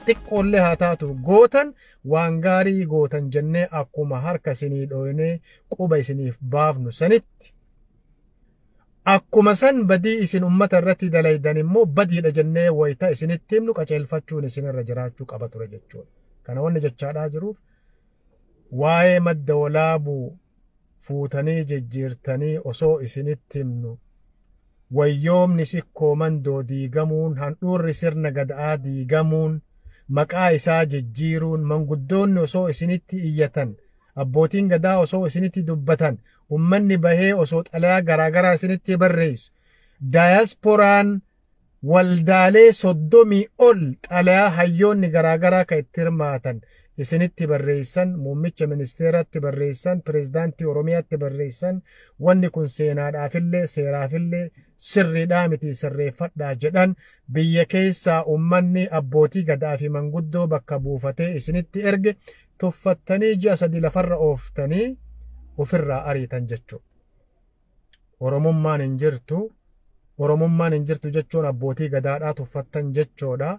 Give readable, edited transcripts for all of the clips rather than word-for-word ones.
Xiqqoollee haa taatu gootan, waan gaarii gootan jennee akkuma harka isinii dhooynee quba isiniif baafnu sanitti, akkuma san badii isin ummata irratti dalaydan immoo badiidha jennee wayita isinitti himnu qaceelfachuun isinirra jiraachuu qaba ture jechuudha. Kana wanni jechaadhaa jiruuf, waa'ee Madda Walaabuu fuutanii jijjiirtanii osoo isinitti himnu, wayyoomni Sikkoo Mandoo diigamuun, handhuurri sirna Gada'aa diigamuun, maqaa isaa jijjiiruun, manguddoonni osoo isinitti iyyatan, abbootiin Gadaa osoo isinitti dubbatan, ummanni bahee osoo xalayaa garaagaraa isinitti barreessu, daayasporaan waldaalee 30 ol xalayaa hayyoonni garaagaraa kan itti hirmaatan isinitti barreessan, muummicha ministeeratti barreessan, pireezidaantii Oromiyaatti barreessan, wanni kun seenaadhaafillee seeraafillee sirriidhaa miti, sirreeffadhaa jedhan. Biyya keessaa ummanni abbootii Gadaa fi manguddoo bakka buufatee isinitti erge tuffattanii ji'a 3 lafarra ooftanii ofirraa ariitan jechuudha. Oromummaan hin jirtu. Oromummaan hin jirtu jechuun abbootii Gadaadhaa tuffattan jechuudha.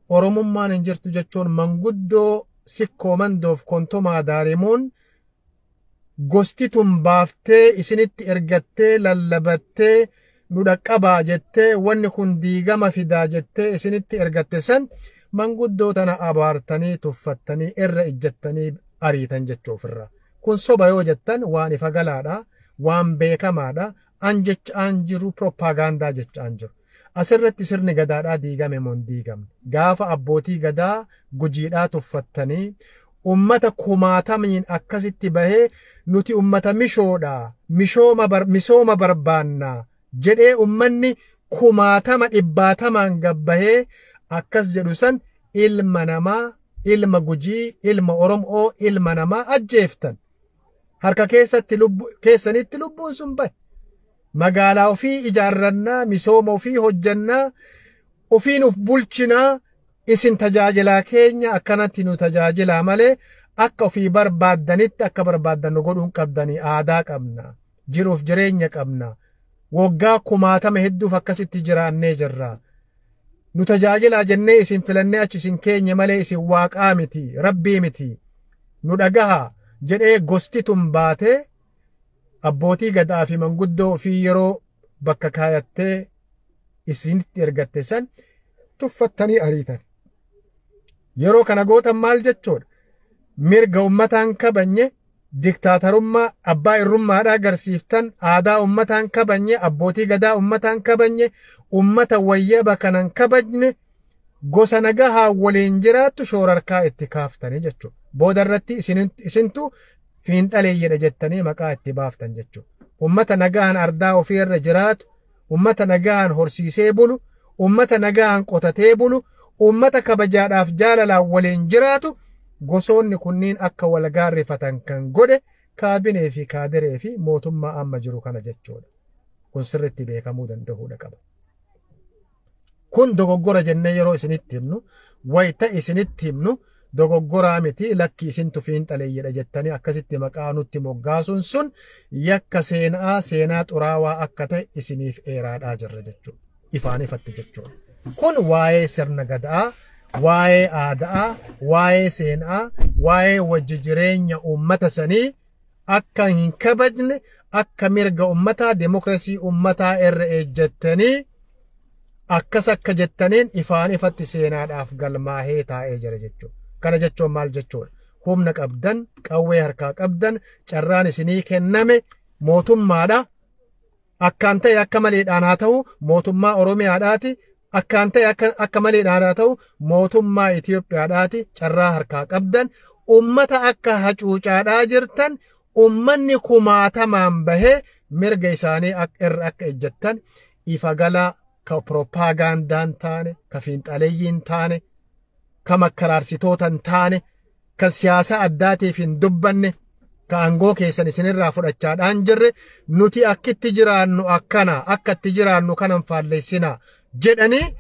Oromummaan hin jirtu jechuun manguddoo Sikkoo Mandoof Kontomaa Daarimuun gosti tun baaftee isinitti ergattee, lallabattee, nu dhaqqabaa jettee, wanni kun diigama fidaa jettee isinitti ergatte san manguddoo tana abaartanii, tuffattanii, irra ijjattanii ariitan jechuu ofirraa. Kun soba yoo jettan waan ifa galaadha, waan beekamaadha. An jechaan jiru propagaandaa jechaan jiru. Asirratti sirni Gadaadhaa diigame moo hin diigamne? Gaafa abbootii Gadaa Gujiidhaa tuffattanii, ummata kumaatamiin akkasitti bahee, nuti ummata mishoodha, misooma barbaanna jedhee, ummanni kumaatama dhibbaatamaan gabbahee akkas jedhu san, ilma namaa, ilma Gujii, ilma Oromoo, ilma namaa ajjeeftan. Harka keessatti lubbu keessanitti lubbuun sun bahe. Magaalaa ofii ijaarrannaa, misooma ofii hojjannaa, ofiin uf bulchinaa, isin tajaajilaa keenya akkanatti nu tajaajilaa malee akka ofii barbaaddanitti akka barbaaddan nu godhuun qabdanii, aadaa qabna, jiruuf jireenya qabna, waggaa kumaatama hedduuf akkasitti jiraannee jirra. Nu tajaajilaa jennee isin filannee achi isin keenya malee isin waaqaa miti, rabbii miti. Nu dhagaha jedhee gosti tun baatee abbootii Gadaa fi manguddoo ofii yeroo bakka kaayattee isinitti ergatte san tuffattanii ariitan. Yeroo kana gootan maal jechuudha? Mirga ummataan kabanye, diktaatarummaa abbaa irrummaadhaa agarsiiftan, aadaa ummataan kabanye, abbootii Gadaa ummataan kabanye, ummata wayyaba kanan kabajne, gosa nagahaa waliin jiraattu shoorarkaa itti kaaftanii jechuudha. Booda irratti isintu fiinxaleeyyidha jettanii maqaa itti baaftan jechuudha. Ummata nagahaan ardaa ofii irra jiraatu, ummata nagahaan horsiisee bulu, ummata nagahaan qotatee bulu, ummata kabajaadhaaf jaalalaan waliin jiraatu gosoonni kunniin akka wal gaarrifatan kan godhe kaabinee fi kaadiree fi mootummaa amma jiru kana jechuudha. Kun sirriitti beekamuu danda'uudha qaba. Kun dogoggora jennee yeroo isinitti himnu, wayita isinitti himnu, dogoggoraa miti, lakki isintu fiinxaleeyyidha jettanii akkasitti maqaa nutti moggaasuun sun yakka seenaa, seenaa xuraawaa akka ta'e isiniif eeraadhaa jirra jechuudha. Ifaan ifatti jechuudha. Kun waa'ee sirna Gadaa, waa'ee aadaa, waa'ee seenaa, waa'ee wajji jireenya uummata sanii akka hin kabajne, akka mirga uummataa, demokiraasii uummataa irra ejjettanii akkas akka jettaniin ifaan ifatti seenaadhaaf galmaahee taa'ee jira jechuudha. Kana jechuun maal jechuudha? Humna qabdan, qawwee harkaa qabdan, carraan isinii kenname mootummaadha. Akkaan ta'e akka maleedhaan haa ta'u mootummaa Oromiyaadhaati. Akkaan ta'e akka maleedhaan haa ta'u mootummaa Itoophiyaadhaati. Carraa harkaa qabdan. Ummata akka hacuucaadhaa jirtan, ummanni kumaatamaan bahee mirga isaanii irra akka ejjettan ifa galaa, ka propagaandaan taane, ka fiinxaleeyyiin taane, ka makkaraarsitootan taane, ka siyaasa addaatiif hin dubbanne, ka aangoo keessan isinirraa fudhachaadhaan jirre, nuti akkitti jiraannu akkana, akka itti jiraannu kanan faalleessinaa jedhanii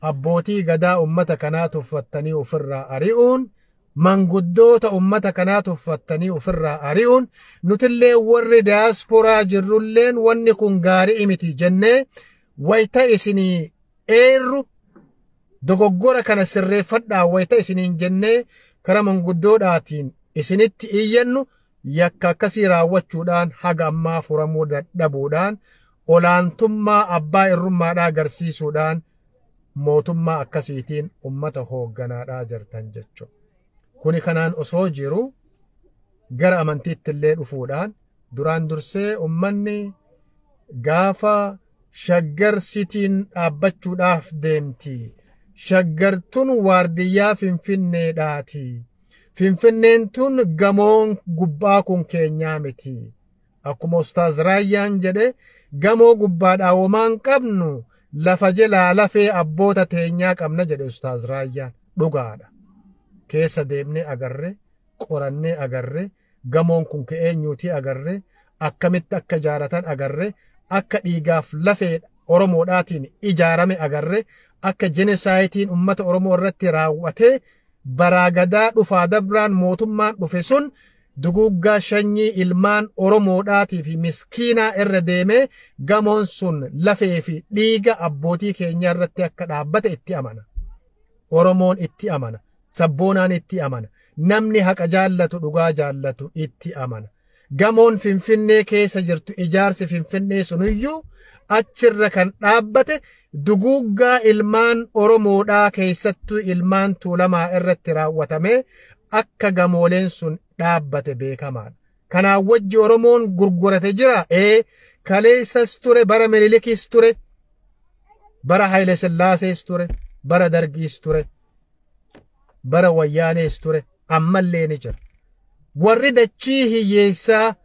abbootii Gadaa ummata kanaa tuffattanii ofirraa ari'uun, manguddoota ummata kanaa tuffattanii ofirraa ari'uun, nutillee warri diyaasporaa jirrulleen wanni kun gaarii miti jennee wayita isinii eerru. Dogoggora kana sirreeffadhaa wayita isiniin jennee karaa manguddoodhaatiin isinitti iyyannu, yakka akkasii raawwachuudhaan haga ammaa furamuu dadhabuudhaan, olaantummaa abbaa irrummaadhaa agarsiisuudhaan mootummaa akkasiitiin ummata hoogganaadhaa jirtan jechuudha. Kuni kanaan osoo jiru, gara amantiitti illee dhufuudhaan, duraan dursee ummanni gaafa Shaggar Cityn dhaabbachuudhaaf deemti. Shaggartun waardiyyaa Finfinneedhaati. Finfinneen tun gamoon gubbaa kun keenyaa miti. Akkuma Ustaaz Raayyaan jedhe, gamoo gubbaadhaa womaan qabnu, lafa jalaa lafee abboota teenyaa qabna jedhe Ustaaz Raayyaan. Dhugaadha. Keessa deemnee agarre, qorannee agarre, gamoon kun ka eenyuuti agarre, akkamitti akka ijaaratan agarre, akka dhiigaaf lafee Oromoodhaatiin ijaarame agarre, akka jenosaayitiin ummata Oromoo irratti raawwatee baraagadaa dhufaa dabraan mootummaan dhufe sun duguuggaa shanyii ilmaan Oromoodhaatii fi miskiinaa irra deemee gamoon sun lafee fi dhiiga abbootii keenyaa irratti akka dhaabbate itti amana. Oromoon itti amana. Sabboonaan itti amana. Namni haqa jaallatu, dhugaa jaallatu itti amana. Gamoon Finfinnee keessa jirtu, ijaarsi Finfinnee suniyyuu achirra kan dhaabbate duguuggaa ilmaan Oromoodhaa, keessattuu ilmaan Tuulamaa irratti raawwatamee akka gamooleen sun dhaabbate beekamaadha. Kanaan wajji Oromoon gurgurate jira. Ee, kaleessas ture, bara Minilikis ture, bara Haile Sillaasees ture, bara Dargiis ture, bara Wayyaanees ture, ammallee ni jira. Warri dachii hiyyeessaa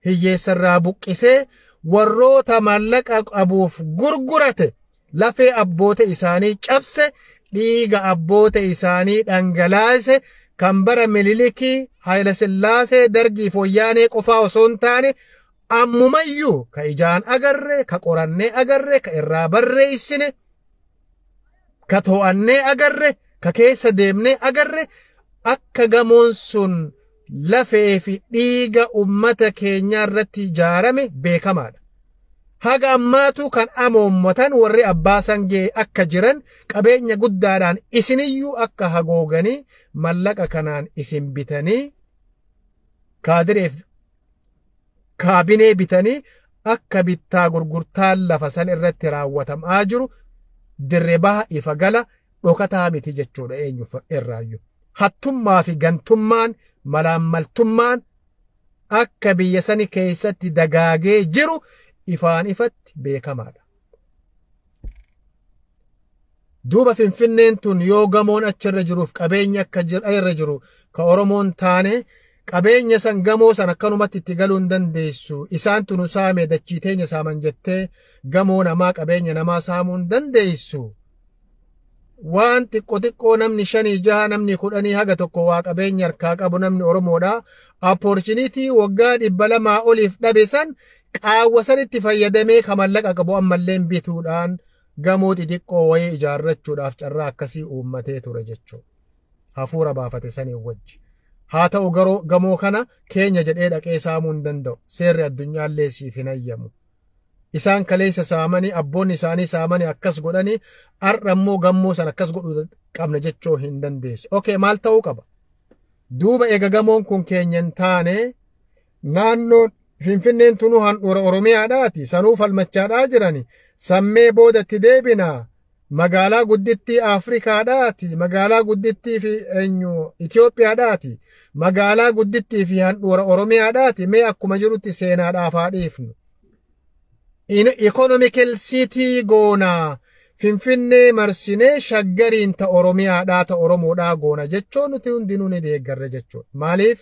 hiyyeessarraa buqqisee warroota maallaqa qabuuf gurgurate, lafee abboota isaanii cabse, dhiiga abboota isaanii dhangalaase, kan bara Minilikii, Haayila Sillaasee, Dargii fi Wayyaanee qofaa osoo hin taane, ammumayyuu ka ijaan agarre, ka qorannee agarre, ka irraa barreessine, ka to'annee agarre, ka keessa deemnee agarre, akka gamoon sun lafee fi dhiiga ummata keenyaa irratti ijaarame beekamaadha. Haga ammaatu kan amoommatan warri abbaa sangee akka jiran, qabeenya guddaadhaan isiniyyuu akka hagooganii mallaqa kanaan isin bitanii, kaadireef kaabinee bitanii akka bittaa gurgurtaan lafa san irratti raawwatamaa jiru dirree baha ifa gala dhokataa miti jechuudha eenyu irraayyuu. Hattummaa fi gantummaan, malaammaltummaan akka biyya sani keessatti dagaagee jiru ifaan ifatti beekamaadha. Duuba Finfinneen tun yoo gamoon achirra jiruuf qabeenya akka irra jiru ka Oromoon taane, qabeenya san, gamoo san akkanumatti itti galuu hin dandeessu. Isaan tunu saame, dachii teenya saaman jettee gamoo namaa, qabeenya namaa saamuu hin dandeessu. Waan xiqqoo xiqqoo namni shanii, jaha, namni 10 haga tokko waa qabeenya harkaa qabu, namni Oromoodha. Opportunity waggaa 200 oliif dhabe san, qaawwa sanitti fayyadamee ka mallaqa qabu ammallee bituudhaan gamoo xixiqqoo wayii ijaarrachuudhaaf carraa akkasii uummatee ture jechuudha. Hafuura baafate sanii wajji. Haa ta'u garuu gamoo kana keenya jedhee dhaqee saamuu hin danda'u. Seerri addunyaallee siif hin hayyamu. Isaan kaleessa saamanii, abboonni isaanii saamanii akkas godhanii, har'a immoo gamoo sana akkas godhuu qabna jechuu hin dandeessu. Okay, maal ta'uu qaba? Duuba eega gamoon kun keenya hin taane, naannoo Finfinneen tunuu handhuura Oromiyaadhaati. Sanuu falmachaadhaa jirani. Sammee boodatti deebina. Magaalaa guddittii Afrikaadhaati. Magaalaa guddittii fi eenyu Itoophiyaadhaati. Magaalaa guddittii fi handhuura Oromiyaadhaati. Mee akkuma jirutti seenaadhaaf haa dhiifnu. Economical city goona. Finfinnee marsinee Shaggariin ta Oromiyaadhaa, ta Oromoodhaa goona jechuun nuti hundinuu ni deeggarre jechuudha. Maaliif?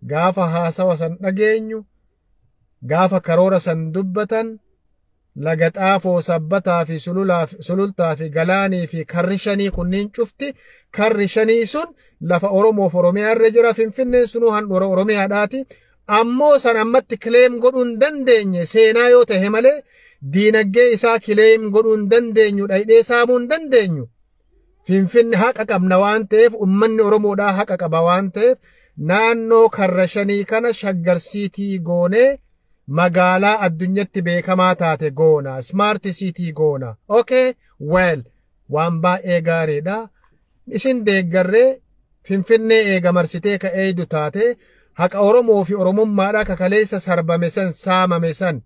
Gaafa haasawa san dhageenyu, gaafa karoora san dubbatan, Laga Xaafoo, Sabbataa fi Sulultaa fi Galaanii fi Karri Shanii kunniin cufti, Karri Shanii sun lafa Oromoof Oromiyaa irra jira. Finfinneen sunuu handhuura Oromiyaadhaati. Ammoo san ammatti claim godhuu hin dandeenye, seenaa yoo ta'e malee diinagdee isaa claim godhuu hin dandeenyu, dhayidhee saamuu hin dandeenyu. Finfinne haqa qabna waan ta'eef, uummanni Oromoodhaa haqa qaba waan ta'eef, naannoo Karra Shanii kana Shaggar City goonee magaalaa addunyatti beekamaa taate goona. Smart city goona. Okay, well, waan baay'ee gaariidha. Isin deeggarree Finfinnee eega marsitee ka eeydu taate haqa Oromoo fi Oromummaadhaa ka kaleessa sarbame san saamame san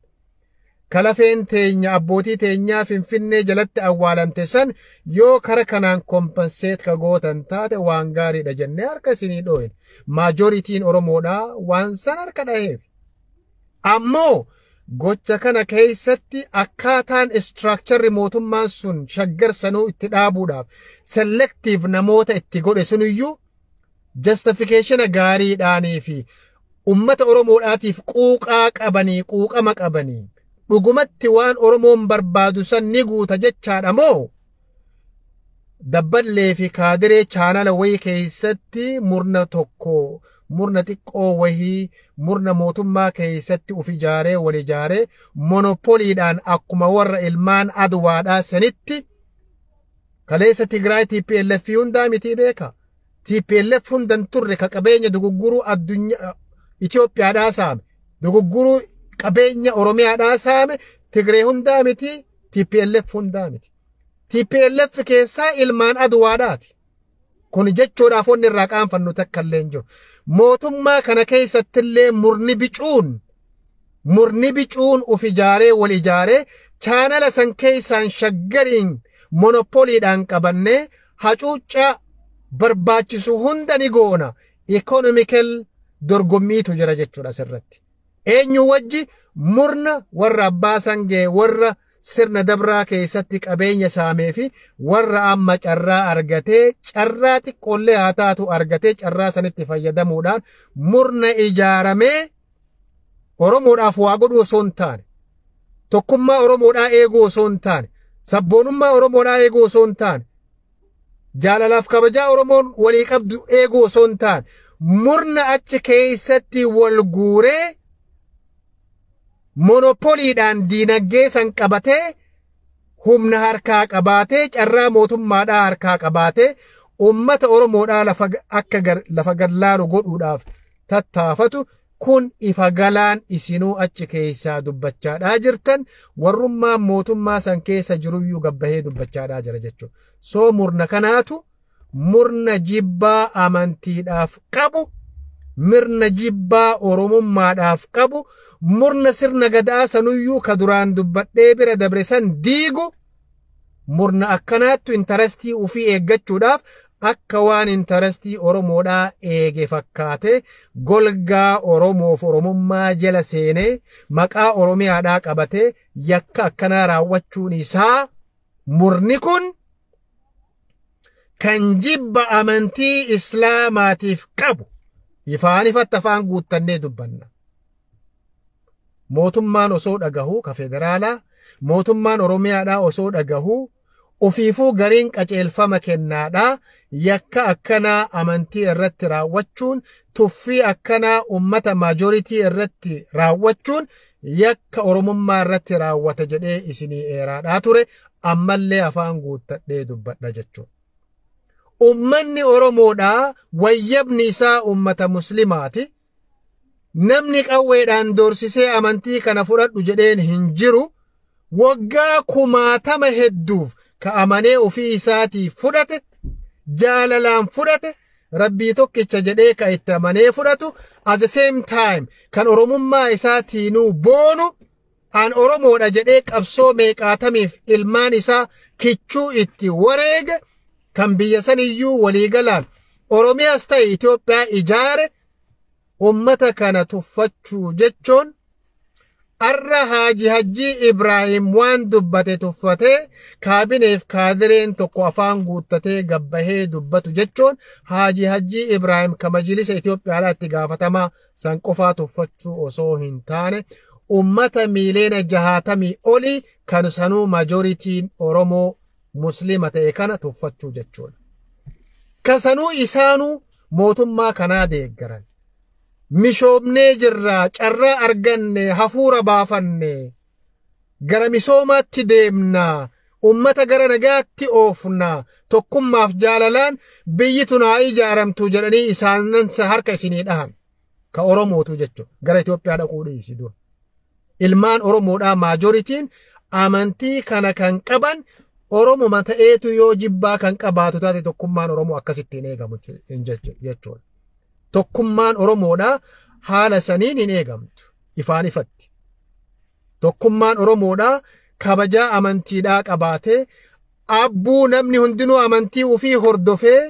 kalafeen teenya abbootii teenyaa Finfinnee jalatti awwaalamte san yoo kara kanaan compensate ka gootan taate waan gaariidha jennee harka isinii dhooyin. Majorityn Oromoodhaa waan san harka dhaheef. Ammoo gocha kana keessatti akkaataan structurerri mootummaan sun Shaggar sanuu itti dhaabuudhaaf selective namoota itti godhe suniyyuu justification gaariidhaanii fi ummata Oromoodhaatiif quuqaa qabanii quuqama qabanii dhugumatti waan Oromoon barbaadu san ni guuta jechaadha moo dabballee fi kaadiree channela wayii keessatti murna tokko, murna xiqqoo wahii, murna mootummaa keessatti uf ijaaree wal ijaaree monopolydhaan akkuma warra ilmaan Adwaadhaa sanitti kaleessa Tigraay TPLF hundaa mitii beeka. TPLF hundan turre ka qabeenya dugugguruu addunyaa Itoophiyaadhaa saame, dugugguruu qabeenya Oromiyaadhaa saame Tigree hundaa miti, TPLF hundaa miti. TPLF keessaa ilmaan Adwaadhaati. Kun jechuudhaaf wanni irraa qaanfannu takka illee hin jiru. Mootummaa kana keessattillee murni bicuun uf ijaaree wal ijaaree channela san keessaan Shaggariin monopolydhaan qabannee hacuuccaa barbaachisu hunda ni goona. Economical dorgommiitu jira jechuudha asirratti. Eenyu wajji? Murna warra abbaa sangee, warra sirna dabraa keessatti qabeenya saamee fi warra amma carraa argatee, carraa xiqqoollee haa taatu argatee, carraa sanitti fayyadamuudhaan murna ijaaramee Oromoodhaaf waa godhu osoo hin taane, tokkummaa Oromoodhaa eeguu osoo hin taane, sabboonummaa Oromoodhaa eeguu osoo hin taane, jaalalaaf kabajaa Oromoon walii qabdu eeguu osoo hin taane, murna achi keessatti wal guuree monopolydhaan diinagdee san qabatee, humna harkaa qabaatee, carraa mootummaadhaa harkaa qabaatee ummata Oromoodhaa lafa akka lafa gallaalu godhuudhaaf tattaafatu kun ifa galaan isinuu achi keessaa dubbachaadhaa jirtan, warrummaan mootummaa san keessa jiruyyuu gabbahee dubbachaadhaa jira jechuudha. So murna kanaatu murna jibbaa amantiidhaaf qabu, murna jibbaa Oromummaadhaaf qabu, murna sirna gadaa sanuyyuu ka duraan dubbadhee bira dabre san diigu, murna akkanaattu interestii ufii eeggachuudhaaf akka waan interestii Oromoodhaa eege fakkaate golgaa Oromoof Oromummaa jala seenee maqaa Oromiyaadhaa qabatee yakka akkanaa raawwachuun isaa, murni kun kan jibba amantii Islaamaatiif qabu ifaan ifatti afaan guuttannee dubbanna. Mootummaan osoo dhagahuu ka federaalaa, mootummaan Oromiyaadhaa osoo dhagahuu, ofiifuu gariin qaceelfama kennaadhaa yakka akkanaa amantii irratti raawwachuun, tuffii akkanaa ummata majority irratti raawwachuun yakka Oromummaa irratti raawwata jedhee isinii eeraadhaa ture, ammallee afaan guuttadhee dubbadha jechuudha. Ummanni Oromoodhaa wayyabni isaa ummata Muslimaati. Namni qawweedhaan doorsisee amantii kana fudhadhu jedheen hin jiru. Waggaa kumaatama hedduuf ka amanee ofii isaatii fudhate, jaalalaan fudhate, Rabbii tokkicha jedhee ka itti amanee fudhatu, at the same time kan Oromummaa isaatiinuu boonu, an Oromoodha jedhee qabsoo meeqaatamiif ilmaan isaa kichuu itti wareege, kan biyya saniyyuu waliigalaan Oromiyaas ta'e Itoophiyaa ijaare, ummata kana tuffachuu jechuun arra Haaji Hajjii Ibraahim waan dubbate tuffatee kaabineef kaadireen tokko afaan guuttatee gabbahee dubbatu jechuun Haaji Hajjii Ibraahim ka majlisa Itoophiyaadhaa itti gaafatamaa san qofaa tuffachuu osoo hin taane, ummata miiliyoona 60 olii kan sanuu majorityn Oromoo Muslima ta'e kana tuffachuu jechuudha. Ka sanuu isaanuu mootummaa kanaa deeggaran. Mishoomnee jirraa, carraa arganne, hafuura baafanne, gara misoomaatti deemnaa, ummata gara nagaatti oofnaa, tokkummaaf jaalalaan biyyi tunaa ijaaramtu jedhanii isaanan harka isinii dhahan. Ka Oromootu jechuudha. Gara Itoophiyaa dhaquu dhiisi dura. Ilmaan Oromoodhaa majorityn amantii kana kan qaban Oromuma ta'eetu yoo jibbaa kan qabaatu taate tokkummaan Oromoo akkasitti hin eegamu jechuudha. Tokkummaan Oromoodhaa haala saniin hin eegamtu ifaan ifatti. Tokkummaan Oromoodhaa kabajaa amantiidhaa qabaatee abbuu namni hundinuu amantii ofii hordofee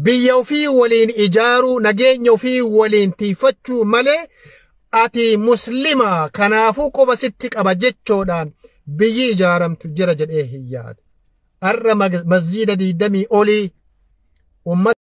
biyya ofii waliin ijaaruu, nageenya ofii waliin tiifachuu malee ati muslima kanaafuu quba sitti qaba jechuudhaan biyyi ijaaramtu jira jedhee hin yaadu. Har'a masjiida 20 olii uummata